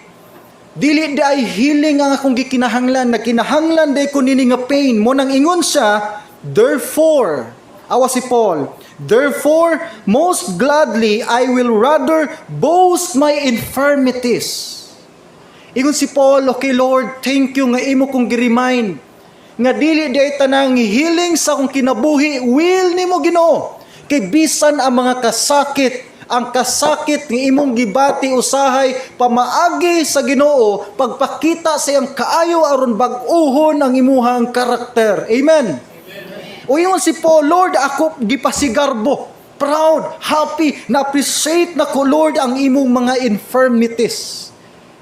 dili di ay healing ang akong gikinahanglan, nagkinahanglan di ko nini nga pain." Mao nang ingon siya, therefore, awa si Paul, "Therefore, most gladly, I will rather boast my infirmities." Ingon si Paul, "Okay Lord, thank you nga imo kong gi-remind nga dili di ay tanang healing sa akong kinabuhi will nimo, Ginoo. Kay bisan ang mga kasakit, ang kasakit nga imong gibati usahay pamaagi sa Ginoo pagpakita sa iyang kaayo aron bag-uhon ang imuhang karakter." Amen. O ingon si Paul, "Lord, ako gipasigarbo, proud, happy, na appreciate na ko, Lord, ang imong mga infirmities."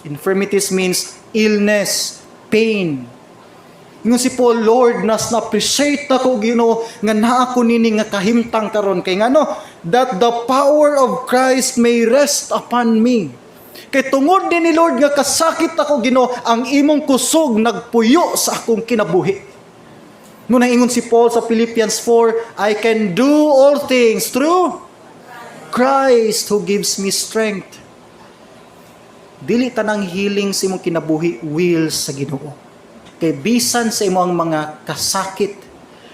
Infirmities means illness, pain. Ingon si Paul, "Lord, nas na-appreciate na ko, Ginoo, nga naa ko nini nga kahimtang karon kay ngano that the power of Christ may rest upon me." Kay tungod din ni Lord nga kasakit ako, Ginoo, ang imong kusog nagpuyo sa akong kinabuhi. Mao na ingon si Paul sa Philippians 4, "I can do all things through Christ who gives me strength." Dili tanang healing sa imong kinabuhi will sa Ginoo. Kay bisan sa imong mga kasakit,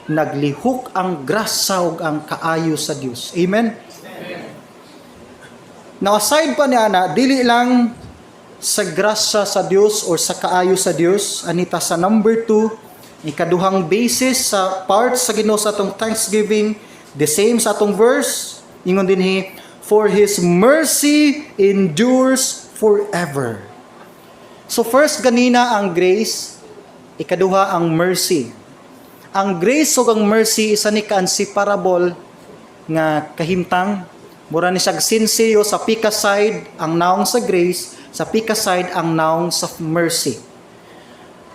naglihok ang grasa ug ang kaayo sa Dios. Amen? Now aside pa ni ana, dili lang sa grasya sa Dios or sa kaayo sa Dios, anita sa number 2, ikaduhang basis sa part sa Ginoo sa atong thanksgiving, the same sa atong verse, ingon dinhi, "For His mercy endures forever." So first ganina ang grace, ikaduha ang mercy. Ang grace ug ang mercy isa ni ka inseparable nga kahimtang. Mura ni siyag sinseo, sa pika side ang naong sa grace, sa pika side ang naong sa mercy.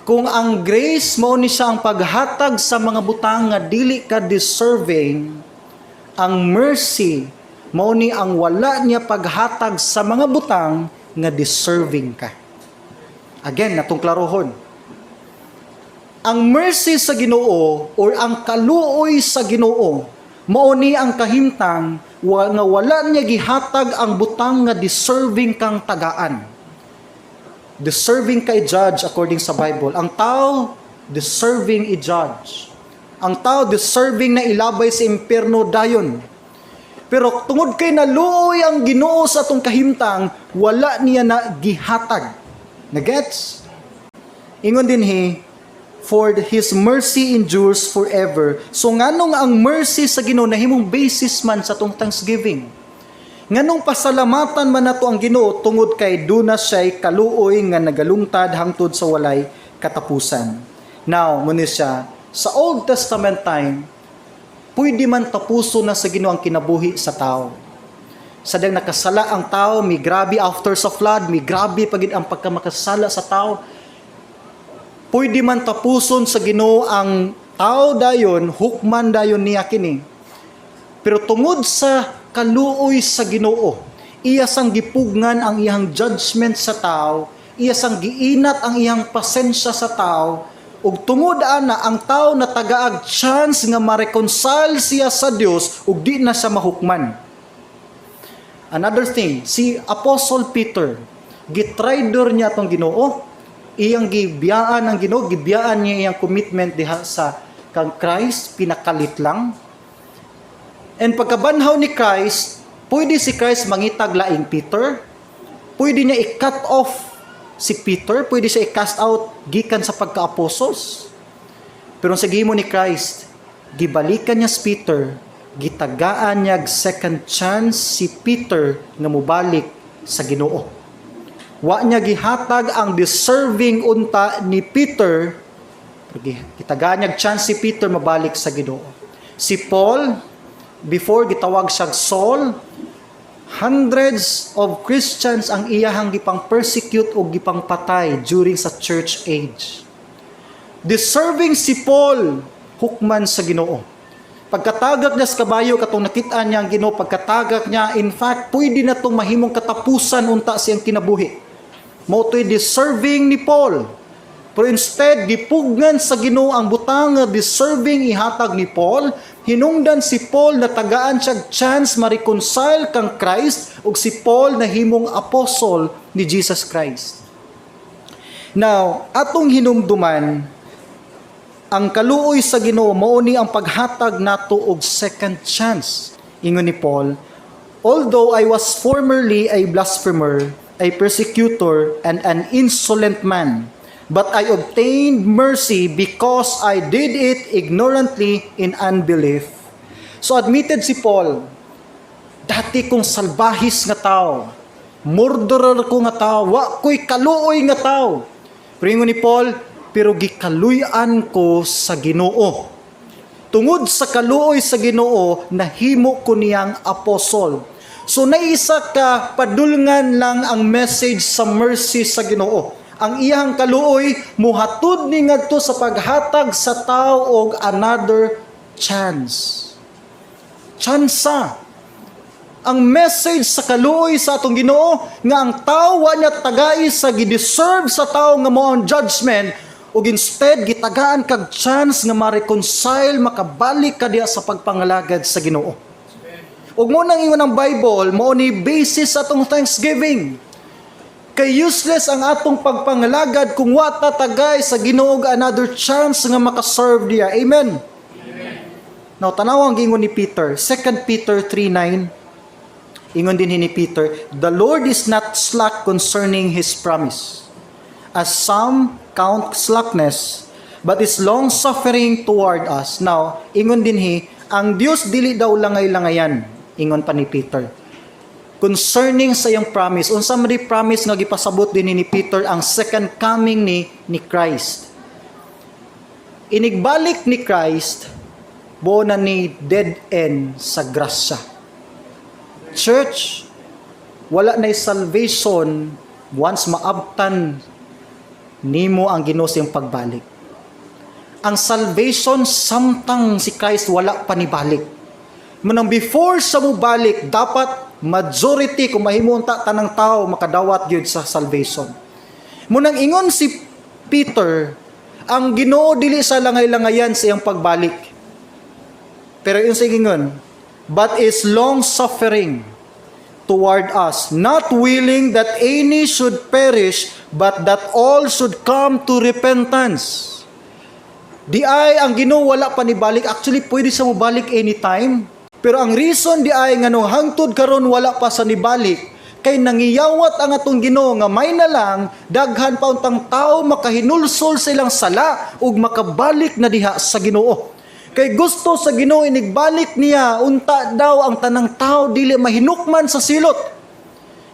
Kung ang grace mao ni siya ang paghatag sa mga butang nga dili ka deserving, ang mercy mao ni ang wala niya paghatag sa mga butang nga deserving ka. Again, natong klarohon. Ang mercy sa Ginoo or ang kaluoy sa Ginoo mao ni ang kahimtang nga wala niya gihatag ang butang nga deserving kang tagaan. Deserving ka i-judge according sa Bible. Ang tao deserving i-judge. Ang tao deserving na ilabay sa impyerno dayon. Pero tungod kay naluoy ang Ginoo sa atong kahimtang, wala niya na gihatag. Nagets? Ingon dinhi, "For His mercy endures forever." So nganong ang mercy sa Ginoo nahimong basis man sa atong thanksgiving? Nganong pasalamatan man nato ang Ginoo? Tungod kay duna siya'y kaluoy nga nagalungtad hangtod sa walay katapusan. Now, mao ni siya, sa Old Testament time, pwede man tapuso na sa Ginoo ang kinabuhi sa tao. Sa dang nakasala ang tao, mi grabe after sa flood, mi grabe pagid ang pagkamakasala sa tao. Pwede man tapuson sa Ginoo ang tao dayon, hukman dayon niya kini. Pero tungod sa kaluoy sa Ginoo, iya sang gipugngan ang iyang judgment sa tao, iya sang giinat ang iyang pasensya sa tao, ug tungod ana ang tao natagaag chance nga ma-reconcile siya sa Dios ug di na siya mahukman. Another thing, si Apostle Peter, gitraidor niya atong Ginoo, iyang gibiyaan ang Ginoo, gibiyaan niya iyang commitment diha sa kang Christ, pinakalit lang. And pagkabanhaw ni Christ, pwede si Christ mangitag laing Peter, pwede niya i-cut off si Peter, pwede siya i-cast out gikan sa pagka-apostles. Pero sa gihimo ni Christ, gibalikan niya si Peter, gitagaan niya second chance si Peter nga mobalik sa Ginoo. Wa niya gihatag ang deserving unta ni Peter, pero gitagaan niya chance si Peter mabalik sa Ginoo. Si Paul, before gitawag siya Saul, hundreds of Christians ang iyahang gipang persecute o gipang patay during sa church age. Deserving si Paul hukman sa Ginoo. Pagkatagak niya sa kabayo katong nakita niya ang Ginoo, pagkatagak niya, in fact, pwede na tong mahimong katapusan unta siyang kinabuhi. Mao to'y deserving ni Paul. Pero instead, gipugnan sa Ginoo ang butang nga deserving ihatag ni Paul. Hinungdan si Paul na tagaan siya chance ma-reconcile kang Christ ug si Paul nahimong apostle ni Jesus Christ. Now, atong hinumduman, ang kaluoy sa Ginoo mao ni ang paghatag nato og second chance. Ingon ni Paul, "Although I was formerly a blasphemer, a persecutor, and an insolent man, but I obtained mercy because I did it ignorantly in unbelief." So admitted si Paul, "Dati kong salbahis nga tao, murderer ko nga tao, wa ko'y kaluoy nga tao." Pero ingon ni Paul, "Pero gikaluy-an ko sa Ginoo. Tungod sa kaluoy sa Ginoo, nahimo ko niyang apostol." So naisa ka padulngan lang ang message sa mercy sa Ginoo. Ang iyang kaluoy muhatod ni ngadto sa paghatag sa tao og another chance. Tsansa. Ang message sa kaluoy sa atong Ginoo nga ang tao wa niya tagai sa gideserve sa tao nga mao ang judgment ug instead gitagaan kag chance nga ma-reconcile, makabalik ka diha sa pagpangalagad sa Ginoo. Ug mao nang ingon ang Bible, mao ni basis sa atong thanksgiving. Kay useless ang atong pagpangalagad kung wa ta tagay sa Ginoo og another chance nga makaserve diya. Amen. Now, tanawa ang giingon ni Peter, 2 Peter 3:9. Ingon din ni Peter, "The Lord is not slack concerning His promise, as some count slackness, but is long-suffering toward us." Now, ingon dinhi, ang Dios dili daw langay-langayan, ingon pa ni Peter. Concerning sa iyang promise, unsa man di promise nga gipasabot din ni Peter? Ang second coming ni Christ. Inigbalik ni Christ, buo na ni dead end sa grasya. Church, wala na salvation once maabtan Nimo ang Ginoo sa iyang pagbalik. Ang salvation samtang si Christ wala pa nibalik. Manang before sa mubalik, dapat majority, kung mahimo unta tanang tao, makadawat gyud sa salvation. Munang ingon si Peter, ang Ginoo dili sa langay-langayan sa iyang pagbalik. Pero yung sa ingon, but is long suffering toward us, not willing that any should perish, but that all should come to repentance. Di ay ang Ginoo wala pa nibalik. Actually, pwede sa mobalik anytime. Pero ang reason di ay ngano hangtod karon wala pa sa nibalik, kay nangiyawat ang atong Ginoo nga may na lang daghan pa untang tao makahinulsol sa ilang sala ug makabalik na diha sa Ginoo. Kay gusto sa Ginoo, inigbalik niya, unta daw ang tanang tao dili mahinukman sa silot.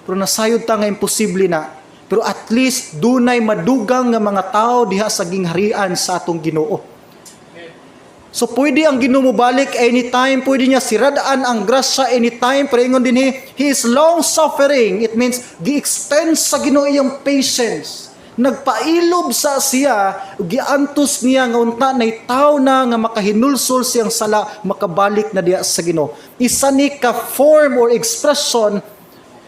Pero nasayod ta nga imposible na. Pero at least dunay madugang nga mga tao diha sa gingharian sa atong Ginoo. So pwede ang Ginoo balik anytime, pwede niya siradaan ang grasya anytime, pero ingon din he is long suffering. It means gi-extend sa Ginoo iyang patience. Nagpailob sa siya, giantos niya nga unta nay tao na nga makahinulsol siyang sala, makabalik na diha sa Ginoo. Isa ni ka form or expression,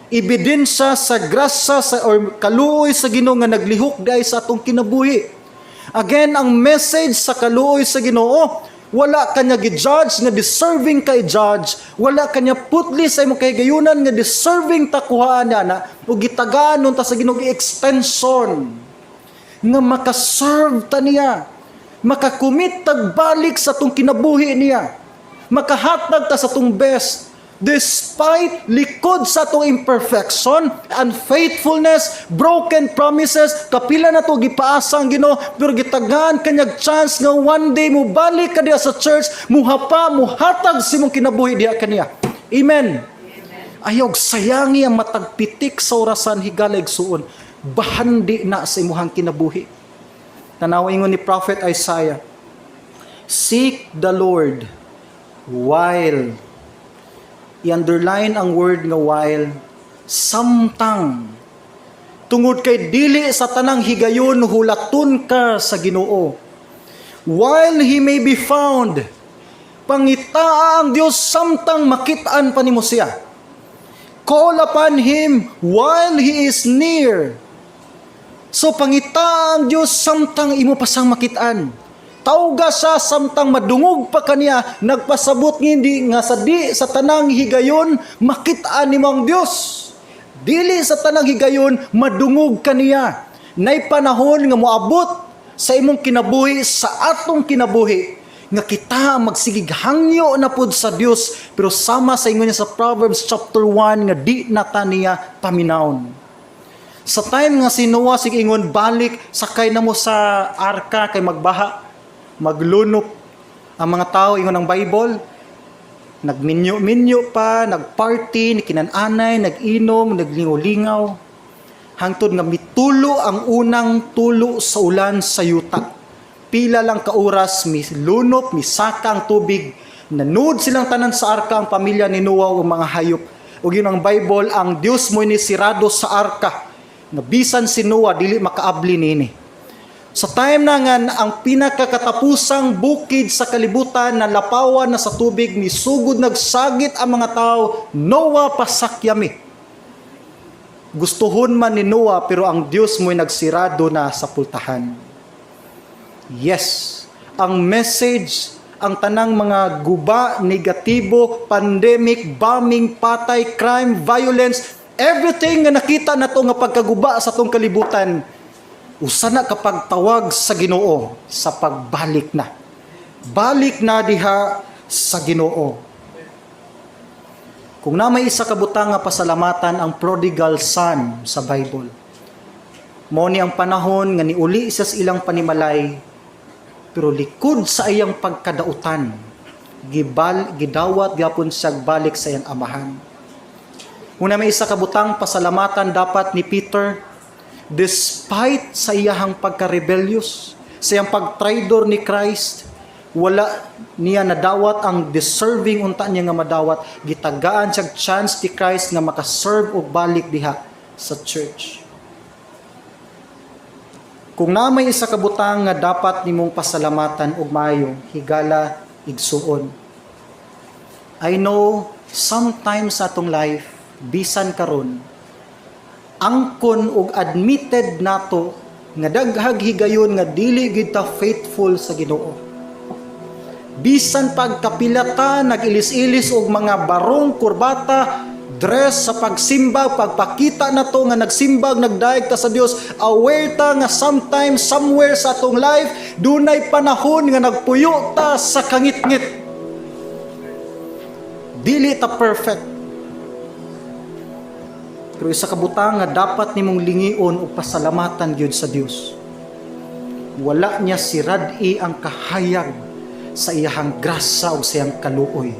ebidensya sa grasya sa or kaluoy sa Ginoo nga naglihok diay sa atong kinabuhi. Again, ang message sa kaluoy sa Ginoo, wala kanya gi-judge nga deserving kay judge, wala kanya putli sa imong kahigayunan nga deserving ta kuhaan niya na ug gitagaan nun ta sa Ginoo extension nga makaserve ta niya, makakumit tagbalik sa atong kinabuhi niya, makahatag ta sa atong best despite likod sa atong imperfection, unfaithfulness, broken promises. Kapila na to gipaasa ang Ginoo, pero gitagaan kanyag chance nga one day mo balik ka diha sa church, muhapa, muhatag sa imong kinabuhi diha kaniya. Amen. Ayaw sayangi ang matag pitik sa orasan, higala, igsuon. Bahandi na sa imuhang kinabuhi. Tanaw, ingon ni Prophet Isaiah, "Seek the Lord while," i-underline ang word nga "while," samtang, tungod kay dili sa tanang higayon hulaton ka sa Ginoo. "While he may be found," pangitaa ang Dios samtang makit-an pa nimo siya. "Call upon him while he is near." So pangitaa ang Dios samtang imo pa siyang makit-an. Tawga siya samtang madungog pa kaniya. Nagpasabot nga hindi nga sa di sa tanang higayon makit-an nimo ang Dios. Dili sa tanang higayon madungog kaniya. Nay panahon nga moabot sa imong kinabuhi, sa atong kinabuhi, nga kita magsigig hangyo na pud sa Dios, pero sama sa ingon niya sa Proverbs chapter 1 nga di na ta niya paminawon. Sa time nga si Noah sig ingon, "Balik, sakay na mo sa arka kay magbaha, maglunop ang mga tao," ingon ang Bible, nagminyo-minyo pa, nagparty, nikinan-anay, nag-inom, naglingaw-lingaw, hangtod nga mitulo ang unang tulo sa ulan sa yuta. Pila lang ka oras, milunop, misaka ang tubig, nanud silang tanan sa arka, ang pamilya ni Noah ug mga hayop. Ug yun ang Bible, ang Dios mo ni sirado sa arka. Nga bisan si Noah dili makaabli nini. Sa time na nga ang pinakakatapusang bukid sa kalibutan na lapawan na sa tubig, misugod nagsagit ang mga tao, "Noah, pasakyami." Gustuhon man ni Noah, pero ang Dios mo'y nagsirado na sa pultahan. Yes, ang message, ang tanang mga guba, negatibo, pandemic, bombing, patay, crime, violence, everything nga nakita nato nga pagkaguba sa atong kalibutan, usa na kapag tawag sa Ginoo sa pagbalik na. Balik na diha sa Ginoo. Kung na may isa ka butang nga pasalamatan ang prodigal son sa Bible, mao ni ang panahon nga niuli siya sa ilang panimalay, pero likod sa iyang pagkadautan, gibal gidawat gyapon siya balik sa iyang amahan. Una, may isa ka butang pasalamatan dapat ni Peter, despite sa iyahang pagka-rebellious, sa iyang pagtraidor ni Christ, wala niya nadawat ang deserving unta niya nga madawat, gitagaan siya chance ni Christ nga makaserve og balik diha sa church. Kung naa may isa ka butang nga dapat nimong pasalamatan og maayo, higala, igsuon. I know sometimes sa atong life, bisan karon, angkon og admitted nato nga daghag higayon nga dili gid ta faithful sa Ginoo. Bisan pagkapilata nag-ilis-ilis og mga barong, kurbata, dress sa pagsimba, pagpakita nato nga nagsimbag, nagdayeg ta sa Dios, aware ta nga sometimes, somewhere sa atong life, dunay panahon nga nagpuyo ta sa kangitngit. Dili ta perfect. Pero isa ka butang nga dapat nimong lingion o pasalamatan gyud sa Dios. Wala niya sirad-i ang kahayag sa iyahang grasa o sa iyang kaluoy.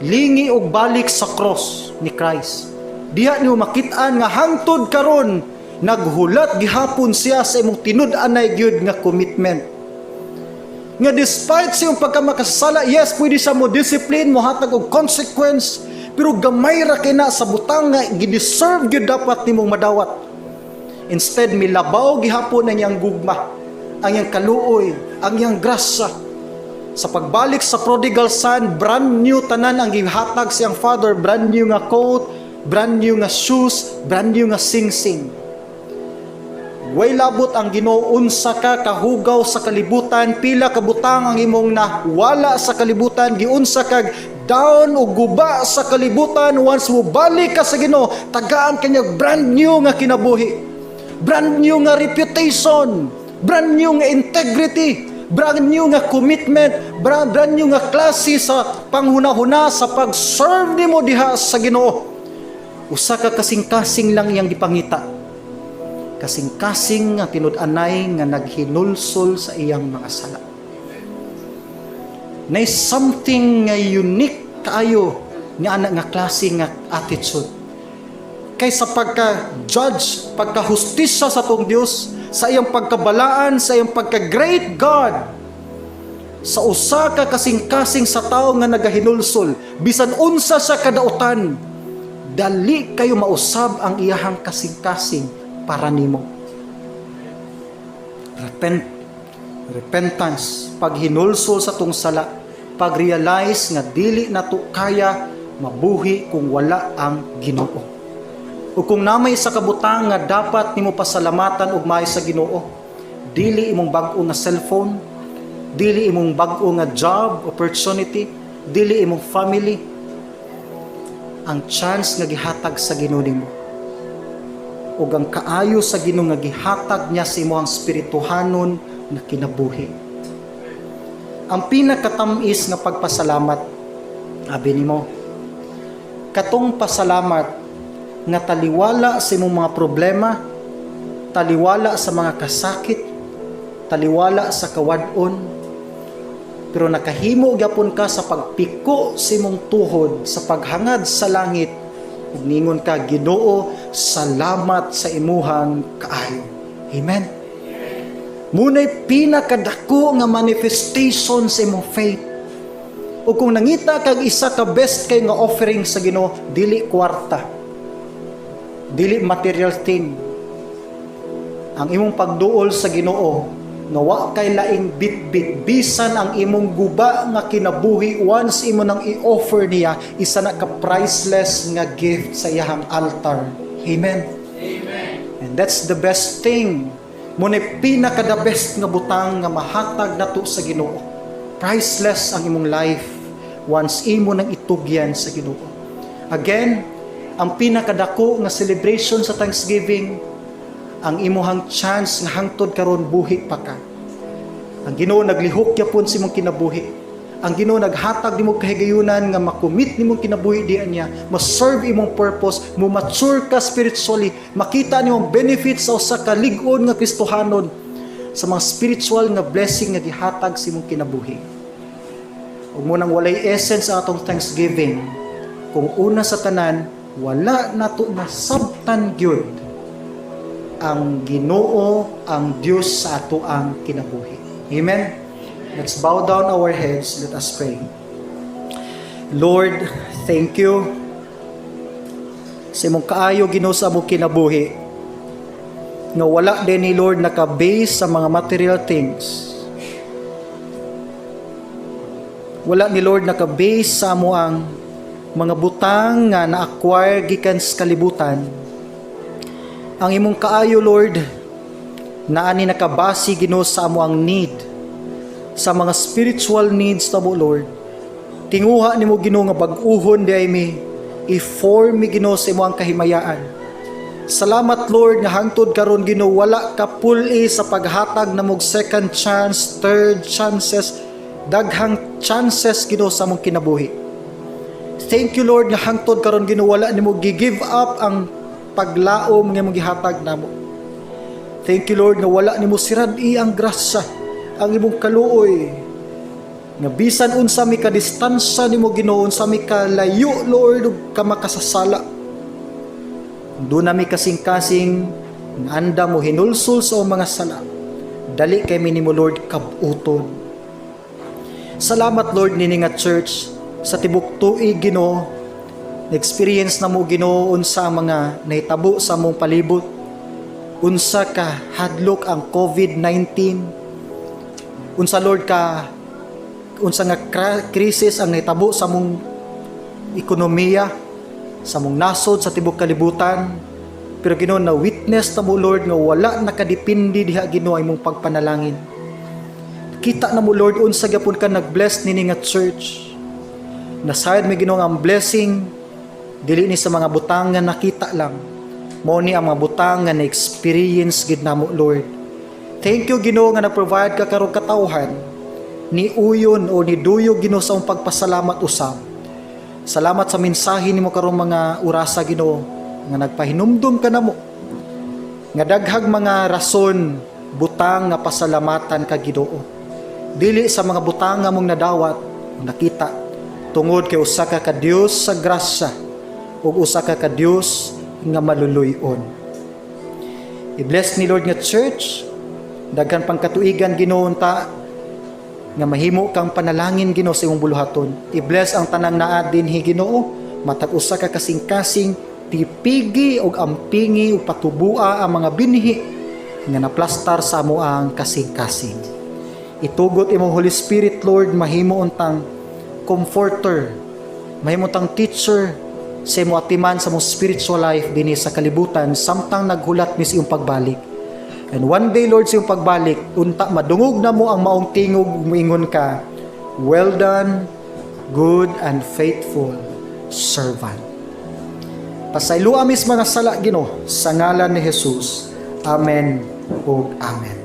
Lingi og balik sa cross ni Christ. Diha nimo makit-an nga hangtod karon naghulat gihapon siya sa imong tinud-anay gyud nga commitment. Nga despite sa iyong pagkamakasala, yes, pwede siya mo discipline, mo hatag og consequence, pero gamay ra kay na sa butang nga gi-deserve gyud dapat nimong madawat. Instead, milabaw gihapon ang iyang gugma, ang iyang kaluoy, ang iyang grasya. Sa pagbalik sa prodigal son, brand new tanan ang gihatag siyang father, brand new nga coat, brand new nga shoes, brand new nga singsing. Way labot ang Ginoo unsa ka kahugaw sa kalibutan, pila ka butang ang imong nawala sa kalibutan, giunsa kag down o guba sa kalibutan, once mo balik ka sa Ginoo, tagaan ka niya brand new nga kinabuhi. Brand new nga reputation, brand new nga integrity, brand new nga commitment, brand new nga klase sa panghunahuna sa pag-serve nimo diha sa Ginoo. Usa ka kasing-kasing lang iyang gipangita. Kasing-kasing nga tinud-anay nga naghinulsol sa iyang mga sala. Nay something nga unique kaayo ni ana nga klase nga attitude. Kay sa pagka-judge, pagka-hustisya sa atong Dios, sa iyang pagkabalaan, sa iyang pagka-great God, sa usa ka kasing-kasing sa tao nga nagahinulsol, bisan unsa sa kadautan, dali kayo mausab ang iyahang kasing-kasing para nimo. Repentance, paghinulsol sa atong sala, pag-realize nga dili nato kaya mabuhi kung wala ang Ginoo. O kung naa may isa ka butang nga dapat nimo pasalamatan og maayo sa Ginoo, dili imong bag-o nga cellphone, dili imong bag-o nga job opportunity, dili imong family, ang chance nga gihatag sa Ginoo nimo ug ang kaayo sa Ginoo nga gihatag niya sa imong spirituhanon nga kinabuhi. Ang pinakatam-is nga pagpasalamat, abi nimo, katong pasalamat nga taliwala sa imong mga problema, taliwala sa mga kasakit, taliwala sa kawad-on, pero nakahimo gyapon ka sa pagpiko sa imong tuhod sa paghangad sa langit ug ningon ka, "Ginoo, salamat sa imuhang kaayo." Amen. Muna'y pinakadako nga manifestation sa imong faith. O kung nangita kag isa ka best kay nga offering sa Ginoo, dili kwarta. Dili material thing. Ang imong pagduol sa Ginoo nga wa kay laing bitbit bisan ang imong guba nga kinabuhi, once imo nang i-offer niya, isa na ka priceless nga gift sa iyahang altar. Amen. And that's the best thing. Mao na pinaka the best nga butang nga mahatag nato sa Ginoo. Priceless ang imong life once imo nang itugyan sa Ginoo. Again, ang pinakadako nga celebration sa Thanksgiving, ang imuhang chance nga hangtod karon buhi pa ka. Ang Ginoo naglihok gyapon sa imong kinabuhi. Ang Ginoo naghatag nimo kahigayunan nga ma-commit nimong kinabuhi diyan niya, ma-serve imong purpose, mo mature ka spiritually, makita nimo ang benefits sa usa ka lig-on nga Kristohanon sa mga spiritual nga blessing nga gihatag sa imong kinabuhi. Ug mao nang walay essence ang atong Thanksgiving kung una sa tanan wala nato nasabtan gyud ang Ginoo, ang Dios sa atoang kinabuhi. Amen. Let's bow down our heads. Let us pray. Lord, thank you sa imong kaayo, Ginoo, sa among kinabuhi. Nga wala din ni Lord naka-base sa mga material things. Wala ni Lord naka-base sa amo ang mga butang nga na-acquire gikan sa kalibutan. Ang imong kaayo, Lord, naani nakabase, Ginoo, sa amo ang need, sa mga spiritual needs namo, Lord. Tinguha nimo, Ginoo, nga bag-uhon diay mi, i-form mi, Ginoo, sa imo ang kahimayaan. Salamat, Lord, nga hangtod karon, Ginoo, wala ka pul-i sa paghatag namog second chance, third chances, daghang chances, Ginoo, sa among kinabuhi. Thank you, Lord, nga hangtod karon, Ginoo, wala nimo gi-give up ang paglaom nga imong gihatag namo. Thank you, Lord, nga wala nimo sirad-i ang grasya, ang imong kaluoy. Nga bisan unsa mi ka distansya nimo, Ginoo, unsa mi kalayo, Lord, ug ka makasasala. Duna mi kasing-kasing nga andam mo hinulsol sa mga sala, dali kay mi nimo, Lord, kabuton. Salamat, Lord, nini nga church sa tibok tuig, Ginoo. Experience na mo, Ginoo, unsa ang mga nahitabo sa among palibot. Unsa ka hadlok ang COVID-19. Unsa, Lord, ka unsa nga crisis ang nahitabo sa among ekonomiya, sa among nasod, sa tibok kalibutan. Pero Ginoo, na witness na mo, Lord, nga wala nakadepende diha, Ginoo, ang imong pagpanalangin. Kita na mo, Lord, unsa gyapon ka nag-bless nini nga church. Nasayod mi, Ginoo, ang blessing dili ni sa mga butang nga nakita lang. Mao ni ang mga butang nga na-experience gid namo, Lord. Thank you, Ginoo, nga nag-provide ka karong katawhan ni uyon o ni duyog, Ginoo, sa among pagpasalamat usab. Salamat sa mensahe nimo karong mga orasa, Ginoo, nga nagpahinumdum ka namo nga daghag mga rason, butang nga pasalamatan ka, Ginoo. Dili sa mga butang nga mong nadawat, nakita, tungod kay usa ka ka Dios sa grasya ug usa ka ka Dios nga maluluy-on. I-bless ni Lord nga church, daghan pang katuigan, Ginoo, ta nga mahimo kang panalangin, Ginoo, sa imong buluhaton. I-bless ang tanang naa dinhi, Ginoo, matag usa ka kasing-kasing tipigi og ampingi ug patubua ang mga binhi nga naplastar sa amo ang kasing-kasing. Itugot imong Holy Spirit, Lord, mahimo untang comforter, mahimo tang teacher sa imo atiman sa mong spiritual life dinhi sa kalibutan samtang naghulat mi sa iyong pagbalik. And one day, Lord, sa iyong pagbalik, unta madungog na mo ang maong tingog, muingon ka, "Well done, good and faithful servant." Pasayloa mis mga sala, Ginoo, sa ngalan ni Jesus. Amen ug amen.